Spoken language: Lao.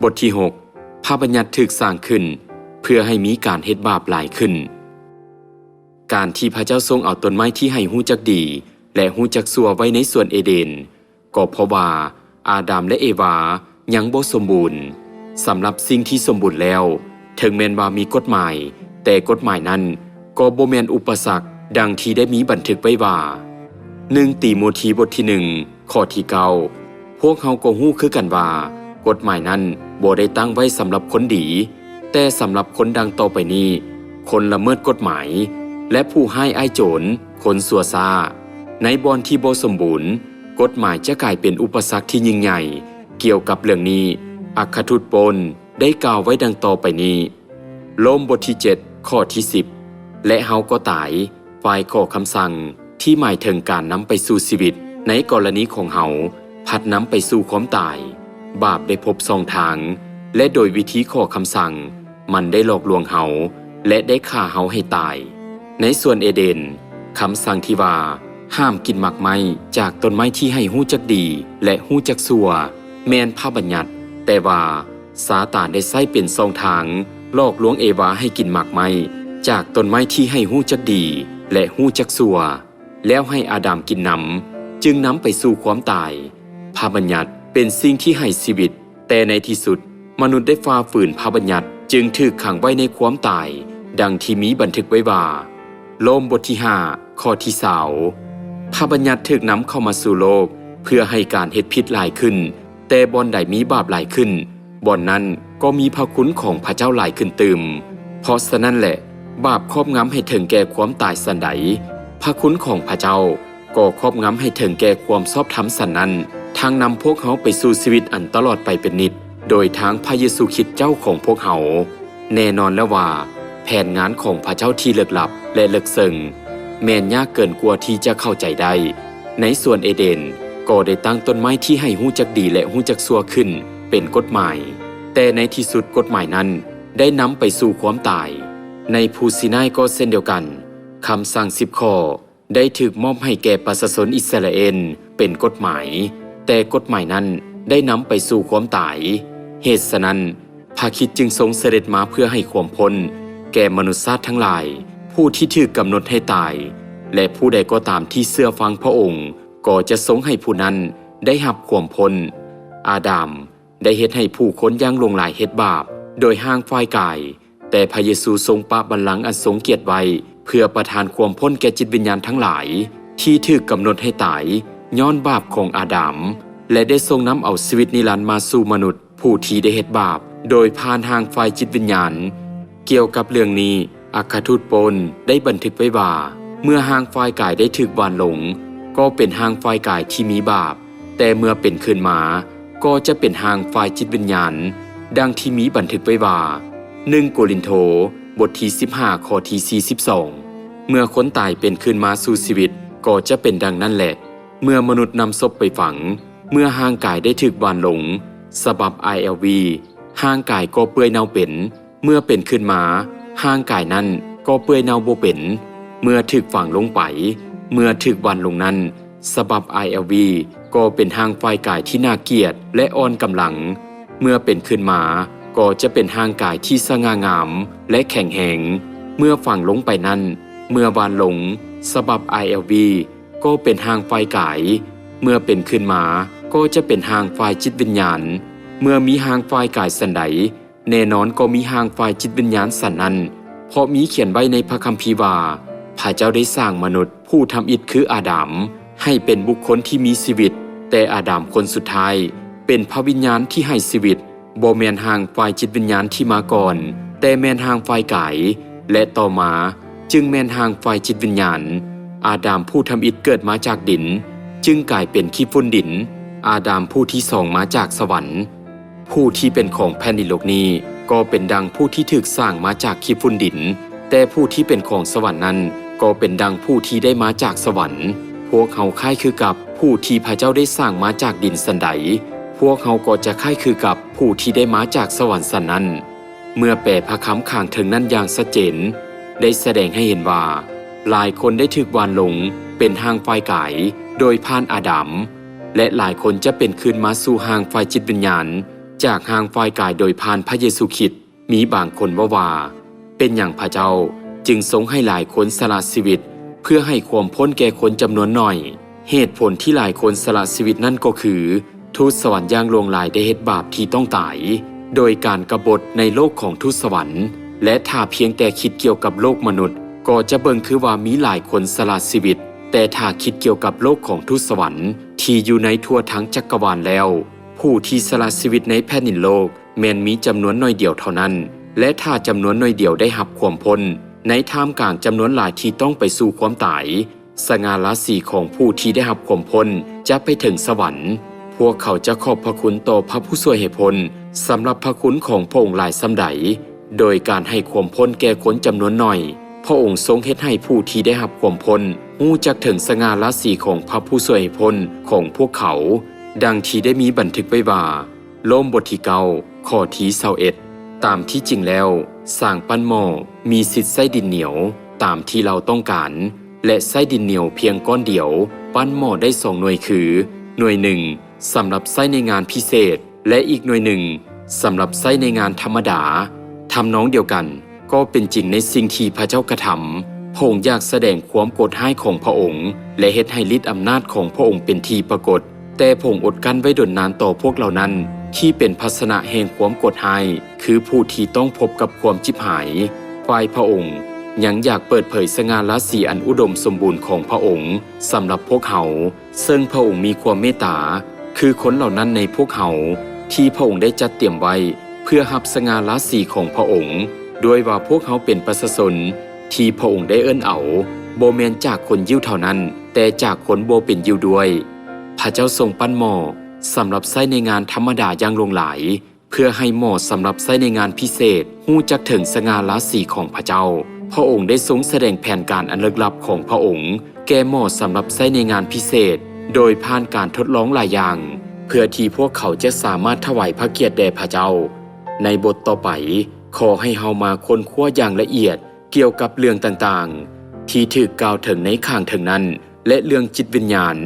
ບົດທີຫົກ ພະບັນຍັດຖືກສ້າງຂຶ້ນເພື່ອໃຫ້ມີການເຮັດບາບຫຼາຍຂຶ້ນ. ການທີ່ພະເຈົ້າຊົງເອົາຕົ້ນໄມ້ທີ່ໃຫ້ຮູ້ຈັກດີ ແລະ ຮູ້ຈັກຊົ່ວໄວ້ໃນສວນເອເດນ ກໍເພາະວ່າອາດາມ ແລະ ເອວາຍັງບໍ່ສົມບູນ. ສຳລັບສິ່ງທີ່ສົມບູນແລ້ວ, ເຖິງແມ່ນວ່າມີກົດໝາຍ, ແຕ່ກົດໝາຍນັ້ນກໍບໍ່ແມ່ນອຸປະສັກ ດັ່ງທີ່ໄດ້ມີບັນທຶກໄວ້ວ່າ ໜຶ່ງຕີໂມທີ ບົດທີໜຶ່ງ ຂໍ້ທີເກົ້າ. ພວກເຮົາກໍຮູ້ຄືກັນວ່າ ກົດໝາຍນັ້ນບໍ່ໄດ້ຕັ້ງໄວ້ສຳລັບຄົນດີ, ແຕ່ສຳລັບຄົນດັ່ງຕໍ່ໄປນີ້, ຄົນລະເມີດກົດໝາຍ ແລະ ຜູ້ຮ້າຍອ້າຍໂຈນ, ຄົນຊົ່ວຊ້າ. ໃນບ່ອນທີ່ບໍ່ສົມບູນ, ກົດໝາຍຈະກາຍເປັນອຸປະສັກທີ່ຍິ່ງໃຫຍ່. ກ່ຽວກັບເລື່ອງນີ້, ອັກຄະທູດໂປນໄດ້ກ່າວໄວ້ດັ່ງຕໍ່ໄປນີ້. ໂລມບົດທີເຈັດ ຂໍ້ທີສິບ ແລະ ເຮົາກໍຕາຍ, ຝ່າຍຂໍ້ຄຳສັ່ງທີ່ໝາຍເຖິງການນຳໄປສູ່ຊີວິດ ໃນກໍລະນີຂອງເຮົາ ພັດນຳໄປສູ່ຄວາມຕາຍ. ບາບໄດ້ພົບຊ່ອງທາງ ແລະ ໂດຍວິທີຂໍ້ຄຳສັ່ງ, ມັນໄດ້ຫຼອກລວງເຮົາ ແລະ ໄດ້ຂ້າເຮົາໃຫ້ຕາຍ. ໃນສວນເອເດນ, ຄຳສັ່ງທີ່ວ່າຫ້າມກິນໝາກໄມ້ຈາກຕົ້ນໄມ້ທີ່ໃຫ້ຮູ້ຈັກດີ ແລະ ຮູ້ຈັກຊົ່ວ ແມ່ນພະບັນຍັດ, ແຕ່ວ່າ ຊາຕານໄດ້ໃຊ້ເປັນຊ່ອງທາງຫຼອກລວງເອວາໃຫ້ກິນໝາກໄມ້ຈາກຕົ້ນໄມ້ທີ່ໃຫ້ຮູ້ຈັກດີ ແລະ ຮູ້ຈັກຊົ່ວ, ແລ້ວໃຫ້ອາດາມກິນນຳ, ຈຶ່ງນຳໄປສູ່ຄວາມຕາຍ. ພະບັນຍັດເປັນສິ່ງທີ່ໃຫ້ຊີວິດ, ແຕ່ໃນທີ່ສຸດ, ມະນຸດໄດ້ຝ່າຝືນພະບັນຍັດ, ຈຶ່ງຖືກຂັງໄວ້ໃນຄວາມຕາຍ, ດັ່ງທີ່ມີບັນທຶກໄວ້ວ່າ ໂລມບົດທີຫ້າ ຂໍ້ທີຊາວ. ພະບັນຍັດຖືກນຳເຂົ້າມາສູ່ໂລກ ເພື່ອໃຫ້ການເຮັດຜິດຫຼາຍຂຶ້ນ, ແຕ່ບ່ອນໃດມີບາບຫຼາຍຂຶ້ນ, ບ່ອນນັ້ນກໍມີພະຄຸນຂອງພະເຈົ້າຫຼາຍຂຶ້ນຕື່ມ. ເພາະສະນັ້ນແຫຼະ, ບາບຄອບງຳໃຫ້ເຖິງແກ່ຄວາມຕາຍສັນໃດ, ພະຄຸນຂອງພະເຈົ້າກໍຄອບງຳໃຫ້ເຖິງແກ່ຄວາມຊອບທຳສັນນັ້ນ, ທັງນຳພວກເຮົາໄປສູ່ຊີວິດອັນຕະຫຼອດໄປເປັນນິດ, ໂດຍທາງພະເຢຊູຄຣິດເຈົ້າຂອງພວກເຮົາ. ແນ່ນອນແລ້ວວ່າ ແຜນງານຂອງພະເຈົ້າທີ່ເລິກລັບ ແລະ ເລິກເຊິ່ງ ແມ່ນຍາກເກີນກວ່າທີ່ຈະເຂົ້າໃຈໄດ້. ໃນສວນເອເດນກໍໄດ້ຕັ້ງຕົ້ນໄມ້ທີ່ໃຫ້ຮູ້ຈັກດີ ແລະ ຮູ້ຈັກຊົ່ວຂຶ້ນເປັນກົດໝາຍ, ແຕ່ໃນທີ່ສຸດກົດໝາຍນັ້ນໄດ້ນຳໄປສູ່ຄວາມຕາຍ. ໃນພູຊີນາຍກໍເຊັ່ນດຽວກັນ, ຄຳສັ່ງສິບຂໍ້ ໄດ້ຖືກມອບໃຫ້ແກ່ປະຊາຊົນອິດສະຣາເອນເປັນກົດໝາຍ, ແຕ່ກົດໝາຍນັ້ນໄດ້ນຳໄປສູ່ຄວາມຕາຍ. ເຫດສະນັ້ນ, ພະຄຣິດຈຶ່ງຊົງສະເດັດມາເພື່ອໃຫ້ຄວາມພົ້ນແກ່ມະນຸດຊາດທັງຫຼາຍ, ຜູ້ທີ່ຖືກກຳນົດໃຫ້ຕາຍ, ແລະ ຜູ້ໃດກໍຕາມທີ່ເຊື່ອຟັງພະອົງ ກໍຈະຊົງໃຫ້ຜູ້ນັ້ນໄດ້ຮັບຄວາມພົ້ນ. ອາດາມ ໄດ້ເຮັດໃຫ້ຜູ້ຄົນຢ່າງຫຼວງຫຼາຍເຮັດບາບໂດຍຮ່າງຝ່າຍກາຍ, ແຕ່ພະເຢຊູຊົງປະບັນລັງອັນຊົງກຽດໄວ້ ເພື່ອປະທານຄວາມພົ້ນແກ່ຈິດວິນຍານທັງຫຼາຍທີ່ຖືກກຳນົດໃຫ້ຕາຍຍ້ອນບາບຂອງອາດາມ, ແລະ ໄດ້ຊົງນຳເອົາຊີວິດນິລັນມາສູ່ມະນຸດຜູ້ທີ່ໄດ້ເຮັດບາບໂດຍຜ່ານຮ່າງຝ່າຍຈິດວິນຍານ. ກ່ຽວກັບເລື່ອງນີ້, ອັກຄະທູດໂປນໄດ້ບັນທຶກໄວ້ວ່າ ເມື່ອຮ່າງຝ່າຍກາຍໄດ້ຖືກຫວ່ານລົງ, ກໍເປັນຮ່າງຝ່າຍກາຍທີ່ມີບາບ, ແຕ່ເມື່ອເປັນຄືນມາ, ກໍຈະເປັນຮ່າງຝ່າຍຈິດວິນຍານ, ດັ່ງທີ່ມີບັນທຶກໄວ້ວ່າ ໜຶ່ງໂກລິນໂທ ບົດທີສິບຫ້າ ຂໍ້ທີສີ່ສິບສອງ. ເມື່ອຄົນຕາຍເປັນຄືນມາສູ່ຊີວິດ, ກໍຈະເປັນດັ່ງນັ້ນແຫຼະ. ເມື່ອມະນຸດນຳສົບໄປຝັງ, ເມື່ອຮ່າງກາຍໄດ້ຖືກຫວ່ານລົງ, ສະບັບ ອາຍແອລວີ ຮ່າງກາຍກໍເປື່ອຍເນົ່າເປັນ, ເມື່ອເປັນຂຶ້ນມາ, ຮ່າງກາຍນັ້ນກໍເປື່ອຍເນົ່າບໍ່ເປັນ. ເມື່ອຖືກຝັງລົງໄປ, ເມື່ອຖືກຫວ່ານລົງນັ້ນ, ສະບັບ ອາຍແອລວີ ກໍເປັນຮ່າງຝ່າຍກາຍທີ່ໜ້າກຽດ ແລະ ອ່ອນກຳລັງ. ເມື່ອເປັນຂຶ້ນມາ, ກໍຈະເປັນຮ່າງກາຍທີ່ສະຫງ່າງາມ ແລະ ແຂງແຮງ. ເມື່ອຝັງລົງໄປນັ້ນ, ເມື່ອຫວ່ານລົງ, ສະບັບ ອາຍແອລວີ ກໍເປັນຮ່າງຝ່າຍກາຍ. ເມື່ອເປັນຂຶ້ນມາ, ກໍຈະເປັນຮ່າງຝ່າຍຈິດວິນຍານ. ເມື່ອມີຮ່າງຝ່າຍກາຍສັນໃດ, ແນ່ນອນກໍມີຮ່າງຝ່າຍຈິດວິນຍານສັນນັ້ນ, ເພາະມີຂຽນໄວ້ໃນພະຄຳພີວ່າ ພະເຈົ້າໄດ້ສ້າງມະນຸດຜູ້ທຳອິດຄືອາດາມ ໃຫ້ເປັນບຸກຄົນທີ່ມີຊີວິດ, ແຕ່ອາດາມຄົນສຸດທ້າຍເປັນພະວິນຍານທີ່ໃຫ້ຊີວິດ, ບໍ່ແມ່ນຮ່າງຝ່າຍຈິດວິນຍານທີ່ມາກ່ອນ, ແຕ່ແມ່ນຮ່າງຝ່າຍກາຍ, ແລະ ຕໍ່ມາຈຶ່ງແມ່ນຮ່າງຝ່າຍຈິດວິນຍານ. ອາດາມຜູ້ທຳອິດເກີດມາຈາກດິນ, ຈຶ່ງກາຍເປັນຂີ້ຝຸ່ນດິນ. ອາດາມຜູ້ທີສອງມາຈາກສະຫວັນ. ຜູ້ທີ່ເປັນຂອງແຜ່ນດິນໂລກນີ້ ກໍເປັນດັ່ງຜູ້ທີ່ຖືກສ້າງມາຈາກຂີ້ຝຸ່ນດິນ, ແຕ່ຜູ້ທີ່ເປັນຂອງສະຫວັນນັ້ນ ກໍເປັນດັ່ງຜູ້ທີ່ໄດ້ມາຈາກສະຫວັນ. ພວກເຮົາຄ້າຍຄືກັບຜູ້ທີ່ພະເຈົ້າໄດ້ສ້າງມາຈາກດິນສັນໃດ, ພວກເຮົາກໍຈະຄ້າຍຄືກັບຜູ້ທີ່ໄດ້ມາຈາກສະຫວັນສັນນັ້ນ. ເມື່ອແປພະຄຳຂ້າງເທິງນັ້ນຢ່າງຊັດເຈນ, ໄດ້ສະແດງໃຫ້ເຫັນວ່າ ຫຼາຍຄົນໄດ້ຖືກຫວ່ານລົງເປັນຮ່າງຝ່າຍກາຍໂດຍຜ່ານອາດາມ, ແລະ ຫຼາຍຄົນຈະເປັນຄືນມາສູ່ຮ່າງຝ່າຍຈິດວິນຍານ ຈາກຮ່າງຝ່າຍກາຍໂດຍຜ່ານພະເຢຊູຄຣິດ, ມີບາງຄົນເວົ້າວ່າ, ເປັນຫຍັງພະເຈົ້າຈຶ່ງຊົງໃຫ້ຫຼາຍຄົນສະຫຼະຊີວິດ ເພື່ອໃຫ້ຄວາມພົ້ນແກ່ຄົນຈຳນວນໜ້ອຍ? ເຫດຜົນທີ່ຫຼາຍຄົນສະຫຼະຊີວິດນັ້ນກໍຄື ທູດສະຫວັນຢ່າງຫຼວງຫຼາຍໄດ້ເຮັດບາບທີ່ຕ້ອງຕາຍ ໂດຍການກະບົດໃນໂລກຂອງທູດສະຫວັນ ແລະ ຖ້າພຽງແຕ່ຄິດກ່ຽວກັບໂລກມະນຸດ ກໍຈະເບິ່ງຄືວ່າມີຫຼາຍຄົນສະຫຼະຊີວິດ, ແຕ່ຖ້າຄິດກ່ຽວກັບໂລກຂອງທູດສະຫວັນທີ່ຢູ່ໃນທົ່ວທັງຈັກກະວານແລ້ວ, ຜູ້ທີ່ສະຫຼະຊີວິດໃນແຜ່ນດິນໂລກແມ່ນມີຈຳນວນໜ້ອຍດຽວເທົ່ານັ້ນ, ແລະ ຖ້າຈຳນວນໜ້ອຍດຽວໄດ້ຮັບຄວາມພົ້ນ ໃນທ່າມກາງຈຳນວນຫຼາຍທີ່ຕ້ອງໄປສູ່ຄວາມຕາຍ, ສະຫງ່າລາສີຂອງຜູ້ທີ່ໄດ້ຮັບຄວາມພົ້ນຈະໄປເຖິງສະຫວັນ. ພວກເຂົາຈະຂອບພະຄຸນຕໍ່ພະຜູ້ຊ່ວຍໃຫ້ພົ້ນ ສຳລັບພະຄຸນຂອງພະອົງຫຼາຍສ່ຳໃດ, ໂດຍການໃຫ້ຄວາມພົ້ນແກ່ຄົນຈຳນວນໜ້ອຍ. ພະອົງຊົງເຮັດໃຫ້ຜູ້ທີ່ໄດ້ຮັບຄວາມພົ້ນຮູ້ຈັກເຖິງສະຫງ່າລາສີຂອງພະຜູ້ຊ່ວຍໃຫ້ພົ້ນຂອງພວກເຂົາ, ດັ່ງທີ່ໄດ້ມີບັນທຶກໄວ້ວ່າ, ໂລມບົດທີເກົ້າ ຂໍ້ທີຊາວເອັດ. ຕາມທີ່ຈິງແລ້ວ, ຊ່າງປັ້ນໝໍ້ມີສິດໃຊ້ດິນໜຽວຕາມທີ່ລາວຕ້ອງການ ແລະ ໃຊ້ດິນໜຽວພຽງກ້ອນດຽວ, ປັ້ນໝໍ້ໄດ້ສອງໜ່ວຍຄື, ໜ່ວຍໜຶ່ງສຳລັບໃຊ້ໃນງານພິເສດ ແລະ ອີກໜ່ວຍໜຶ່ງສຳລັບໃຊ້ໃນງານທຳມະດາ. ທຳນອງດຽວກັນ, ກໍເປັນຈິງໃນສິ່ງທີ່ພະເຈົ້າກະທຳ. ພະອົງຢາກສະແດງຄວາມໂກດຮ້າຍຂອງພະອົງ ແລະ ເຮັດໃຫ້ລິດອຳນາດຂອງພະອົງເປັນທີ່ປາກົດ, ແຕ່ພະອົງອົດກັ້ນໄວ້ດົນນານຕໍ່ພວກເຫຼົ່ານັ້ນ ທີ່ເປັນພາຊະນະແຫ່ງຄວາມໂກດຮ້າຍ, ຄືຜູ້ທີ່ຕ້ອງພົບກັບຄວາມຈິບຫາຍ. ຝ່າຍພະອົງຍັງຢາກເປີດເຜີຍສະຫງ່າລາສີອັນອຸດົມສົມບູນຂອງພະອົງສຳລັບພວກເຮົາ, ເຊິ່ງພະອົງມີຄວາມເມດຕາ, ຄືຄົນເຫຼົ່ານັ້ນໃນພວກເຮົາ ທີ່ພະອົງໄດ້ຈັດຕຽມໄວ້ເພື່ອຮັບສະຫງ່າລາສີຂອງພະອົງ, ດ້ວຍວ່າພວກເຮົາເປັນປະຊາຊົນທີ່ພະອົງໄດ້ເອີ້ນເອົາ, ບໍ່ແມ່ນຈາກຄົນຢິວເທົ່ານັ້ນ, ແຕ່ຈາກຄົນບໍ່ເປັນຢິວດ້ວຍ. ພະເຈົ້າຊົງປັ້ນໝໍ້ສຳລັບໃຊ້ໃນງານທຳມະດາຢ່າງຫຼວງຫຼາຍ, ເພື່ອໃຫ້ໝໍ້ສຳລັບໃຊ້ໃນງານພິເສດຮູ້ຈັກເຖິງສະຫງ່າລາສີຂອງພະເຈົ້າ. ພະອົງໄດ້ຊົງສະແດງແຜນການອັນເລິກລັບຂອງພະອົງແກ່ໝໍ້ສຳລັບໃຊ້ໃນງານພິເສດ, ໂດຍຜ່ານການທົດລອງຫຼາຍຢ່າງ, ເພື່ອທີ່ພວກເຂົາຈະສາມາດຖວາຍພະກຽດແດ່ພະເຈົ້າ. ໃນບົດຕໍ່ໄປ, ຂໍໃຫ້ເຮົາມາຄົ້ນຄວ້າຢ່າງລະອຽດ ກ່ຽວກັບເລື່ອງຕ່າງໆ ທີ່ຖືກກ່າວເຖິງໃນຂ້າງເທິງນັ້ນ ແລະ ເລື່ອງຈິດວິນຍານ.